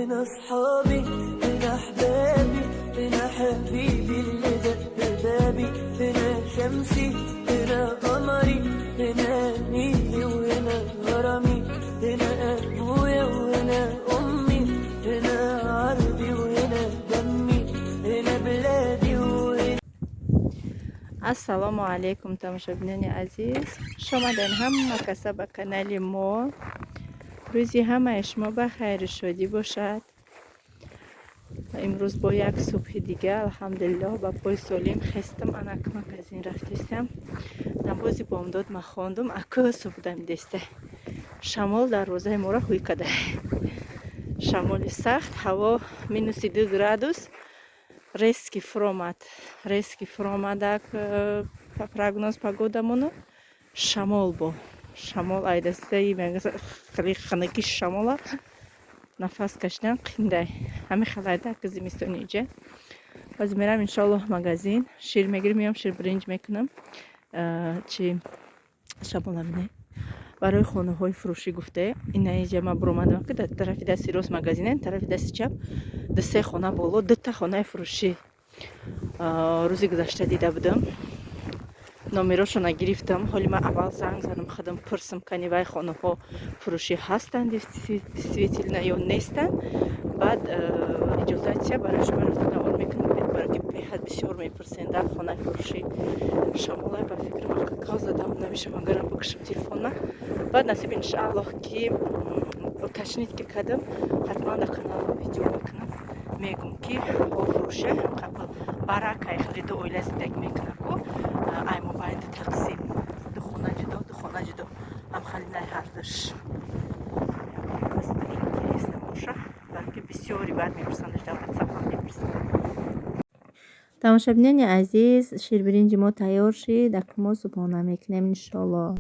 هنا أصحابي، هنا أحبابي، هنا حبيبي اللي دق بابي، هنا شمسي، هنا قمري، هنا نيلي وهنا غرامي، هنا أبويا وهنا أمي، هنا عرضي وهنا دمي، هنا بلادي وهنا. Ассалому алайкум, тамошобинони азиз, хуш омадед ҳама каса ба канали мо. Рӯзи ҳамаи шумо ба хайру шодӣ бошад. Имрӯз бо як субҳи дига, алҳамдулиллоҳ, ба пой солим хестам. Анак магазин рафтестам, намози бомдод ма хондум. Аку субҳ дамидеста, шамол дарвозаи моро ҳуй када, шамоли сахт, ҳаво -2 градус, резкий фуромад, резкий фуромадак прогноз погодамону. Шамол, бо шамол айдастаи хеле ханаки шамола, нафас кашидан қиндай. Ҳами халайда ки зимистони иҷа. Боз мерам, иншоаллоҳ, магазин, шир мегирим, меём, ширбиринҷ мекунам. Чи шамола мине барои хонаҳои фурӯшӣ гуфте. Ина иҷа ма буромадам, ки дар тарафи дасти рост магазин, тарафи дасти чап ду се хона боло дута хонаи фурӯшӣ. Рӯзи гузашта дида будам, номерошона гирифтам. Ҳоли ман аввал занг задам, худам пурсам, кани вай хонаҳо фурӯшӣ ҳастанд действительно ё нестанд. Баъд иҷозатия барои шумо рафта навор мекунам, барои ки беҳад бисёр мепурсен дар хонаи фурӯшӣ. Шамолай, ба фикрам, гав задам намешавам, агарам бикушам телефонма. Баъд насиб, иншааллоҳ, ки уточнить ки кардам, ҳатман дар канал видео мекунам, мегум, ки фурӯша қабл баракай хеле ду оила зиндагӣ мекунад ку, ай мобайни тақсим, ду хона ҷудо, ду хона ҷудо, ҳам хали най ҳардуш интересно боша, балки бисёри баъд мепурсанд, дар ватсап ҳам мепурсанд. Тамошобинони азиз, ширбиринҷи мо тайёр шид. Акнун мо субҳона мекунем, иншоаллоҳ.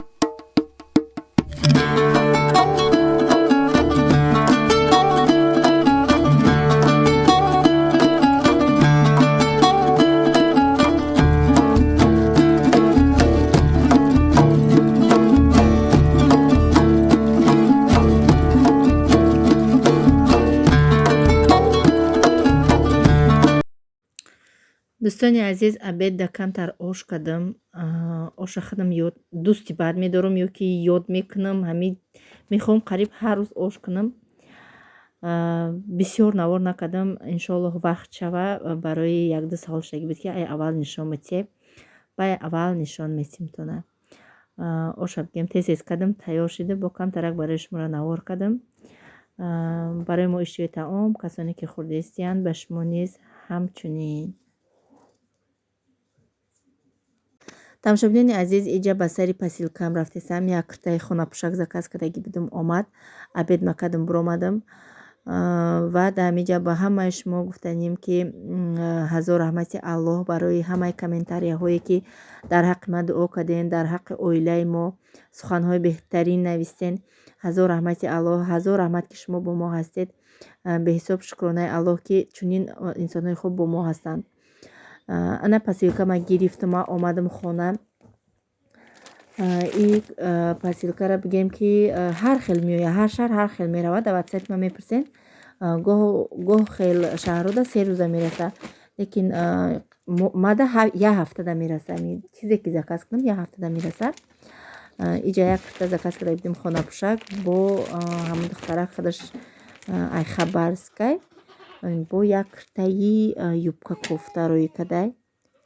Дӯстони азиз, обед да камтар ош кардам. Оша худам ёд дӯсти бад медорам ё ки ёд мекунам. Ҳами мехоҳам қариб ҳар рӯз ош кунам. Бисёр навор накардам, иншоаллоҳ, вақт шава. Барои якду савол шудагӣ буд, ки ай аввал нишон метиҳе, бай аввал нишон метимтона. Оша бигем, тез тез кардам, тайёр шида, бо камтарак барои шуморо навор кардам. Барои мо иштиҳои таом, касоне ки хӯрдаистиянд, ба шумо низ ҳамчунин. Тамошобинони азиз, иҷа ба сари посылкам рафтесам. Як киртаи хонапӯшак заказ кардагӣ будум, омад. Обед макардам, буромадам. Ва дар ҳамиҷа ба ҳамаи шумо гуфтанем, ки ҳазор раҳмати Аллоҳ барои ҳамаи комментарияҳое, ки дар ҳаққи ман дуо кардем, дар ҳаққи оилаи мо суханҳои беҳтарин навистен. Ҳазор раҳмати Аллоҳ, ҳазор раҳмат, ки шумо бо мо ҳастед. Беҳисоб шукронаи Аллоҳ, ки чунин инсонҳои хуб бо мо ҳастанд. Ана посылка ма гирифтам, ма омадам хона. И посылкаро бигем, ки ҳар хел меояд, ҳар шаҳр ҳар хел меравад. Дар ватсапи ман мепурсен, гоҳ хел шаҳрҳода 3 рӯза мераса, лекин мада як ҳафтада мераса. Чизе ки заказ кунам, як ҳафтада мераса. Иҷа як кирта заказ карда будем, хонапӯшак, бо ҳамон духтарак худаш ай Хабаровскай, бо як киртаи юбка кофта рӯй кадай.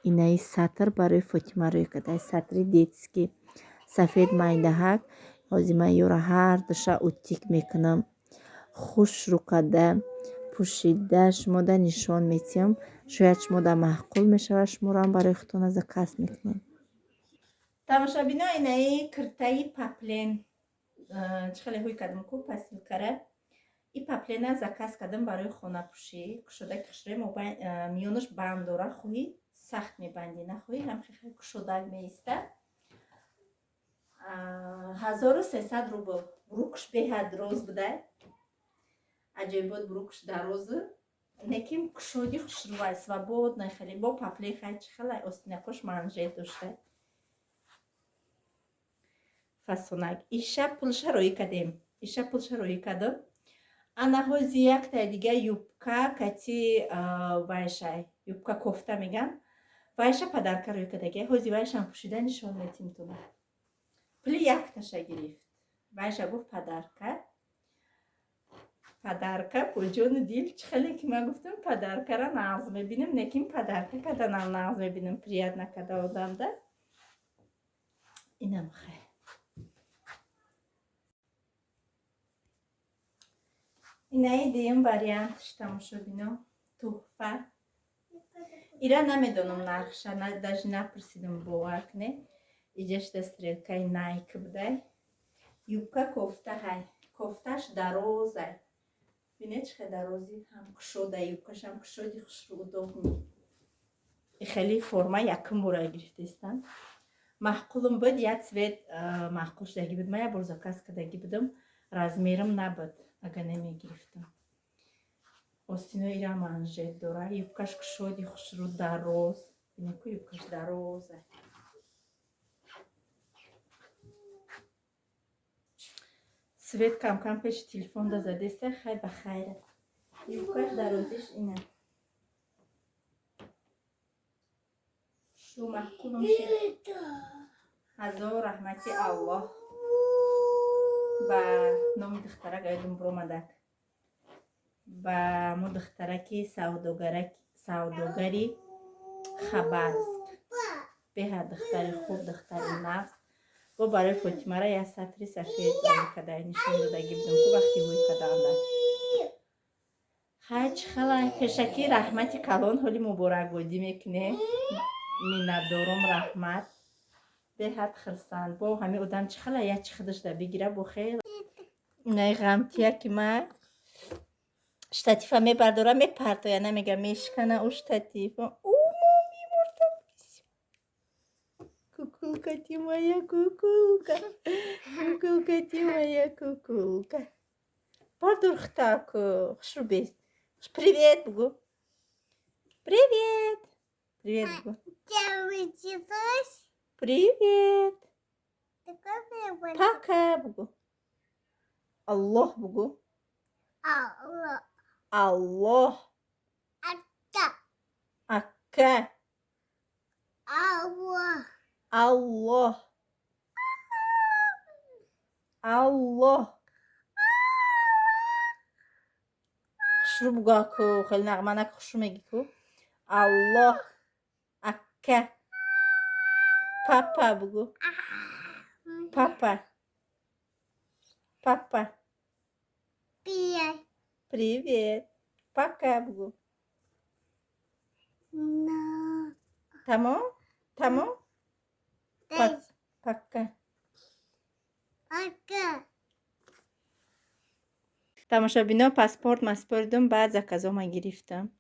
Инаи сатр барои Фотима рӯй кадай, сатри детский сафед майдаҳак. Ҳозир ман ёро ҳар душа утюг мекунам, хушрӯ када пӯшида шумода нишон метиҳам. Шояд шумода маъқул мешавад, шуморо барои худтона заказ мекунем. Тамошобино, инаи киртаи поплин чӣ хеле ҳуй кардам ку посылкара. И поплина заказ кардам барои хонапӯшӣ. Кушодаки хушрӯи, миёнаш банд дора, хоҳӣ сахт мебандӣ, нахоҳӣ ҳам кушодак меиста. 1300 рубл. Брукш беҳад роз будай, аҷоибот, брукш дарозу, лекин кушоди хушрӯвай, свободный хеле, бо поплин хай чӣ хелай, остинакош манжет дошта, фасонак. Иша пулша роӣ кардем, иша пулша роӣ кардам. Ана ҳози яктай дига юбка кати вайшай, юбка кофта меган. Вайша подарка рӯй кадаги. Ҳози вайшам пӯшида нишон метим туна. Пули якташа гирифт. Вайша гуфт подарка. Подарка бо ҷону дил, чӣ хеле ки ман гуфтам, подаркара нағз мебинам, лекин подарка каданам нағз мебинам, приятно када одамда. Инам хай. Инаи дуюм вариантш, тамошобино, туҳфа. Ира намедонам нархша, даже напурсидам, бовар кунед. Иҷашда стрелкаи Найк будай. Юбка кофта ҳай. Кофташ дарозай. Бинед, чӣ хел дарози, ҳам кушода, юбкашам кушоди, хушрӯ, удобный. И хеле форма якум бора гирифтаистам. Маъқулум буд, як цвет маъқул шудагӣ буд. Ман як бор заказ кардагӣ будам, размерам набуд, агар намегирифтам. Остино ира манжет дора, юбкаш кушоди, хушрӯ, дароз. Бинед ку, юбкаш дароза. Свет кам-кам пеши телефон да задеста, хай ба хайра. Юбкаш дарозиш ина. Шу маъқулум шуд. Ҳазор раҳмати Аллоҳ ба номи духтарак айдум буромадак. Ба мо духтараки савдогари Хабаровск. Беҳад духтари хуб, духтари нағз. Бо барои Фотимара як сатри сафед кадай нишон додагӣ будам ку вақти ҳӯй каданда. Хай, чӣ хелай, пешакӣ раҳмати калон, ҳоли муборакбодӣ мекунем. Миннатдорум, раҳмат. Беҳад хирсанд. Бо ҳамин одам чӣ хела як чи худашда бигира, бо хел. Инаи ғамтия ки ман штатива мебардора, мепартоя, намега, мешикана ӯ штатива. Куколка ты моя, куколка, куколка ты моя, куколка. Бардор хтаку, хушрӯ бест. Привет бугу. Привет. Привет бугу. Привет. Пока бугу. Аллоҳ бугу. Аллоҳ. Ака. Аллоҳ. Аллоҳ. Хушрӯ бугу аку, хеле нағманак хушрӯ мегӣ ку. Аллоҳ. Ака. Папа бугу. Папа. Папа. Привет. Пока бугу. Тамом? Тамом? Пока. Тамошобино, паспорт маспоридум, баъд заказома гирифтам.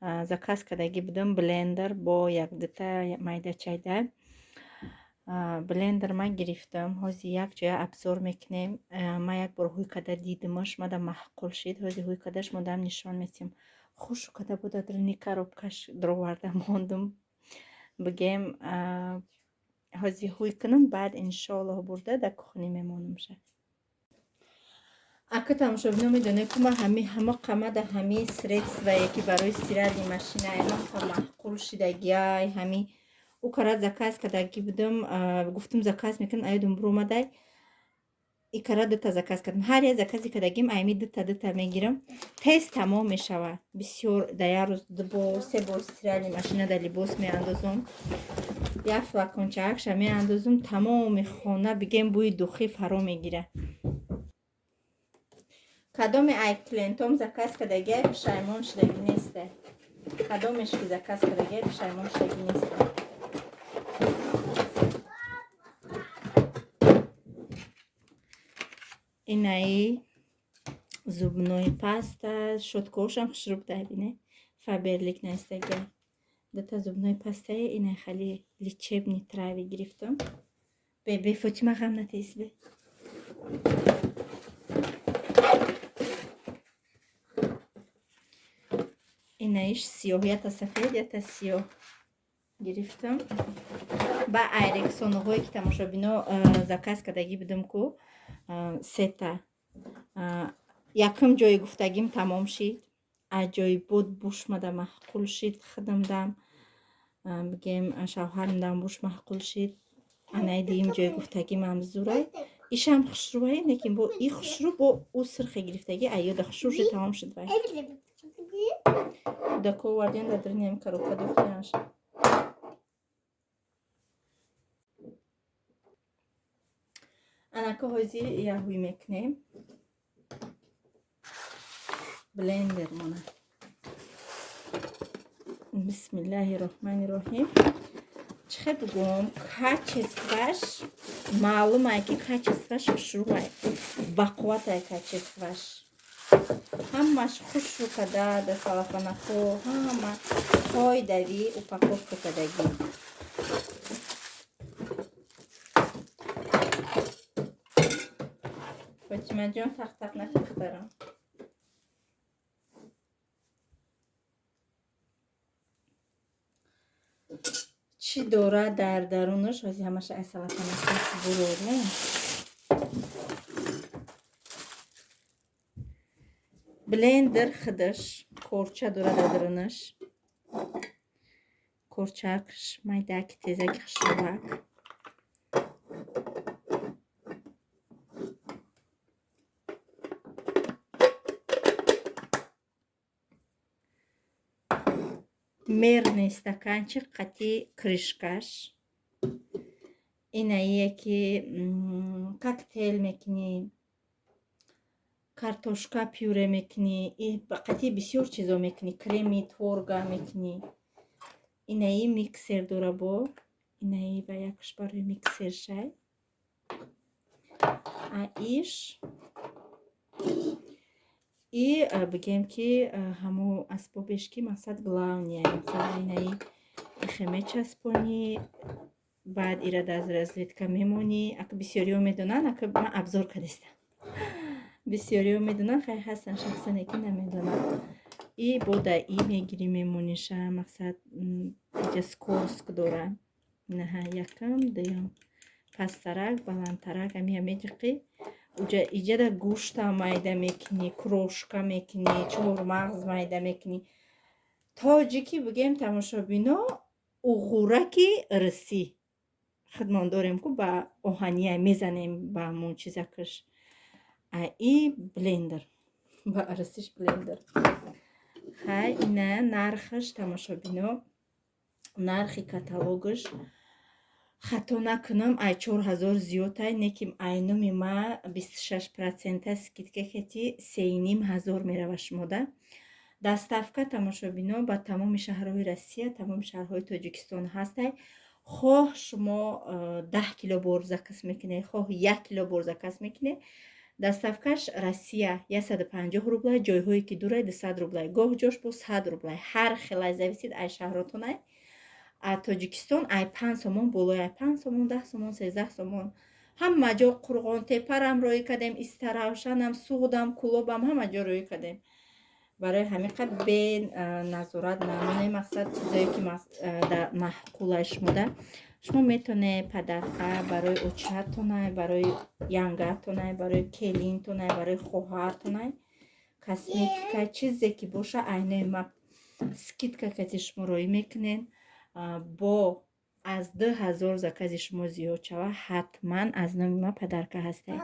Заказ кардагӣ будам блендер бо якдута майдачайда. Блендер ман гирифтам. Ҳози як ҷоя обзор мекунем. Ман як бор ҳӯй када дидимаш, мада маъқул шид. Ҳози ҳӯй кадаш модам нишон метиҳам. Хушу када буда даруни коробкаш дроварда мондум. Бигем, ҳози ҳӯй кунам, баъд иншоаллоҳ бурда дар кухни мемонамша. Ака, тамошобино, медонед ку, ман ҳами ҳама қамада ҳами средствое ки барои стиральный машина мақа маъқул шидагиай, ҳами ӯ кара заказ кардагӣ будам, гуфтум заказ мекунам, аёдум буромадай. И кара дута заказ кардам. Ҳар як закази кардагим айми дута дута мегирам. Тез тамом мешавад. Бисёр дар як рӯз ду бор, се бор стиральный машина дар либос меандозам. Як флакончаакша меандозам, тамоми хона бигем бӯи духи фаро мегирад. Кадоме ай клиентом заказ кардагиай, пушаймон шудагӣ несте. Кадомеш ки заказ кардагиай, пушаймон шудагӣ несте. Инаи зубной паста, щёткаошам хушрӯ будай, бине. Фаберлик наистагиай. Дута зубной пастае, ина хали лечебный травы гирифтам. Бе, бе, Фотима, ғам натес, бе. Инаиш сиёҳ, ята сафед, ята сиёҳ гирифтам. Ба айрексонаҳое ки тамошобино заказ кардагӣ будам ку, сета. Якум ҷои гуфтагим тамом шид. Аҷоибот бушмада маъқул шид, худамдам, бигем, шавҳарамдам буш маъқул шид. Анаи дуюм ҷои гуфтагимам зурай. Ишам хушрӯай, лекин бо и хушрӯ бо ӯ сирхе гирифтагӣ айёда хушрӯ шид, тамом шуд вай. Кӯдако овардем, дар даруни ҳамин коробка дохтанаш. Анака ҳозир яҳуй мекунем. Блендер мона. Бисмиллаҳи роҳмани роҳим. Чихе бугум, качестваш маълумае ки качестваш хушрӯай, бақувватай качестваш. Ҳамаш хушрӯ када да салафанако, ҳама қоидави упаковка кадагӣ. Фотимаҷон, тақ-тақ накундарам. Чӣ дорад дар дарунаш? Ҳозир ҳамаша ай салафанакош бурорем. Блендер худаш корча дорад дар дарунаш. Корчакш майдаки тезаки хушрӯак. Мерный стаканчик қати крышкаш. Инаие ки коктейл мекунӣ, картошка пюре мекунӣ, қати бисёр чизо мекунӣ, креми творога мекунӣ. Инаи миксер дора бо, инаи ба якш барои миксер шай. А иш и бигем ки ҳамо асбобеш ки мақсад главния, масалан инаи ихе мечаспонӣ, баъд ира дар розетка мемонӣ. Ака бисёриҳо медонанд, ака ман абзор кардистам. Бисёриҳо медонанд, хай ҳастанд шахсоне ки намедонанд. И бо да и мегирӣ мемониша, мақсад иҷа скорск дора. Инаҳа якам, дуюм, пасттарак, баландтарак, амия меҷиқӣ. Уҷа иҷада гӯшта майда мекунӣ, крошка мекунӣ, чормағз майда мекунӣ. Тоҷикӣ бигем тамошобино, уғураки рисӣ. Худмон дорем ку ба оҳания мезанем ба ҳамон чизакаш. А и блендер. Ба рисиш блендер. Хай, ина нархаш тамошобино, нархи каталогаш хато накунам, ай 4000 зиёдтай, неким ай номи ма 26% скидка хети 3500 мерава шумода. Доставка тамошобино ба тамоми шаҳрҳои Россия, тамоми шаҳрҳои Тоҷикистон ҳастай. Хоҳ шумо 10 кило бор заказ мекунед, хоҳ 1 кило бор заказ мекунед. Доставкаш Россия 150 рублай, ҷойҳое ки дурай 200 рублай, гоҳ ҷош бо 100 рублай. Ҳар хелай зависит ай шаҳротонай. А Тоҷикистон ай 5 сомон болой, ай 5 сомон, 10 сомон, 13 сомон. Ҳама ҷо Қурғонтепарам роӣ кардем, Истаравшанам, Суғдам, Кулобам, ҳама ҷо роӣ кардем. Барои ҳамин қадр бе назорат намонем, мақсад чизое ки маъқулай шумода. Шумо метавонед подарка барои очатонай, барои янгатонай, барои келинтонай, барои хоҳартонай, косметика, чизе ки боша, айнои ма скидка кати шумо роӣ мекунед. Бо аз 2000 закази шумо зиёд шава, ҳатман аз номи ма подарка ҳастай.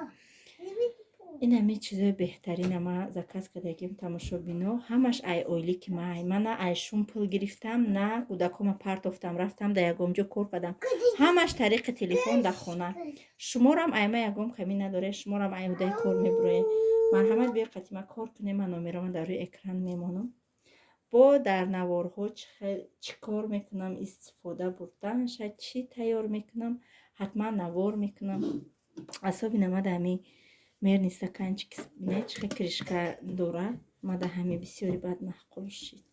Ин ҳами чизои беҳтарина ма заказ кардагим тамошобино. Ҳамаш ай ойлики ма ай. Ман на ай шум пул гирифтам, на кӯдакома партофтам, рафтам да ягон ҷо кор кардам. Ҳамаш тариқи телефон дар хона. Шуморам ай ма ягон камӣ надоре, шуморам ай ҳудаи кор мебуроед. Марҳамат, биё қати ма кор кунем, ман номерома дар рӯи экран мемонам. Бо дар наворҳо чӣ кор мекунам, истифода бурданша, чӣ тайёр мекунам, ҳатман навор мекунам. Асоби ма дар ҳами мерный стаканчик бинед, чӣ хел крышка дора. Ма дар ҳами бисёри бад маъқул шид.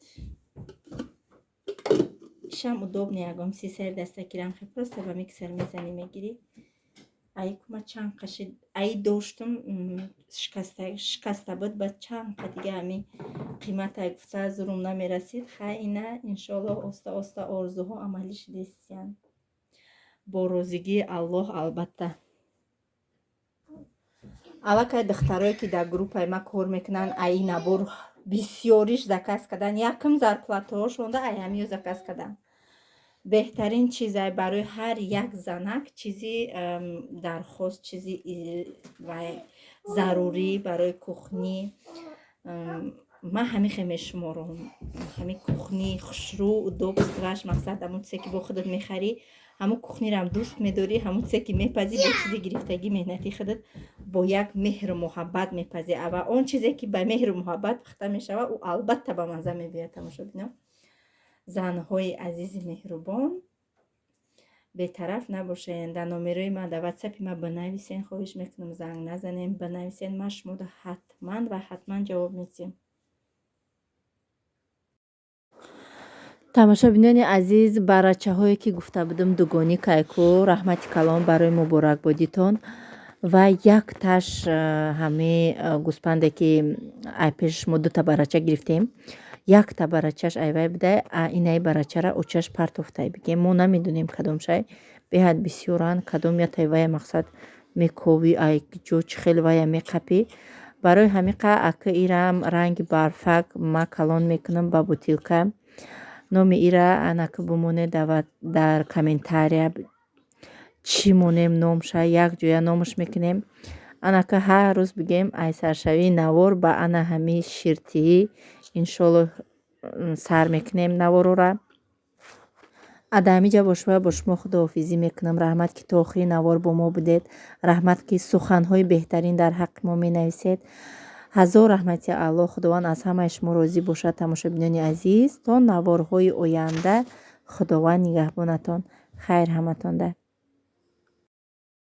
Ишам удобный, ягон си сари даста кирам, хел просто ба миксер мезанӣ, мегирӣ. Ай кума чанд қашид, ай доштум, шикаста буд, ба чанд қа дига ҳами қимата гуфта зурум намерасид. Хай, ина иншоаллоҳ оста оста орзуҳо амалӣ шудестиянд. Бо розигии Аллоҳ албатта. Аллакай духтарое, ки дар группаи ма кор мекунанд, аи набор бисёриш заказ кардан. Якм зарплатаҳошонда ай ҳамиё заказ кардан. Беҳтарин чизай барои ҳар як занак, чизи дархост, чизи зарурӣ барои кухни. Ман ҳамихе мешуморам, ҳами кухни хушрӯ, удобстваш. Мақсад, ҳамон чизе, ки бо худат мехарӣ, ҳамон кухнирам дӯст медорӣ, ҳамон чизе, ки мепазӣ, бо чизи гирифтагӣ, меҳнати худат, бо як меҳру муҳаббат мепазӣ. Ва он чизе, ки ба меҳру муҳаббат пухта мешавад, ӯ албатта ба мазза мебиёяд. Тамошобино, занҳои азизи меҳрубон, бетараф набошен. Дар номерои ман, дар ватсапи ман бинависен, хоҳиш мекунам, занг назанем, бинависен. Ман шуморо ҳатман ва ҳатман ҷавоб медиҳем. Тамошобинони азиз, барачаҳое, ки гуфта будам, дугонӣ кайку, раҳмати калон барои муборакбодитон. Ва якташ ҳами гӯспанде, ки ай пеши шумо дута барача гирифтем, якта барачаш айвай будай, а инаи барачара очаш партофтай. Бигем, мо намедонем кадомшай, беҳад бисёранд. Кадом ятай вая, мақсад, мековӣ, ай ҷо чӣ хел вая меқапӣ. Барои ҳамиқа ака ирам ранги барфак ма калон мекунам ба бутилка. Номи ира анака бимонед дар комментария, чӣ монем номша, як ҷоя номаш мекунем. Анака ҳар рӯз, бигем, ай саршавии навор ба ана ҳами ширтиҳӣ, иншоллоҳ, сар мекунем наворора. Ада ҳамиҷа бошва бо шумо худоҳофизӣ мекунам. Раҳмат, ки то охири навор бо мо будед. Раҳмат, ки суханҳои беҳтарин дар ҳаққи мо менависед. Ҳазор раҳмати Аллоҳ. Худованд аз ҳамаи шумо розӣ бошад. Тамошобинони азиз, то наворҳои оянда Худованд нигаҳбонатон. Хайр ҳаматонда.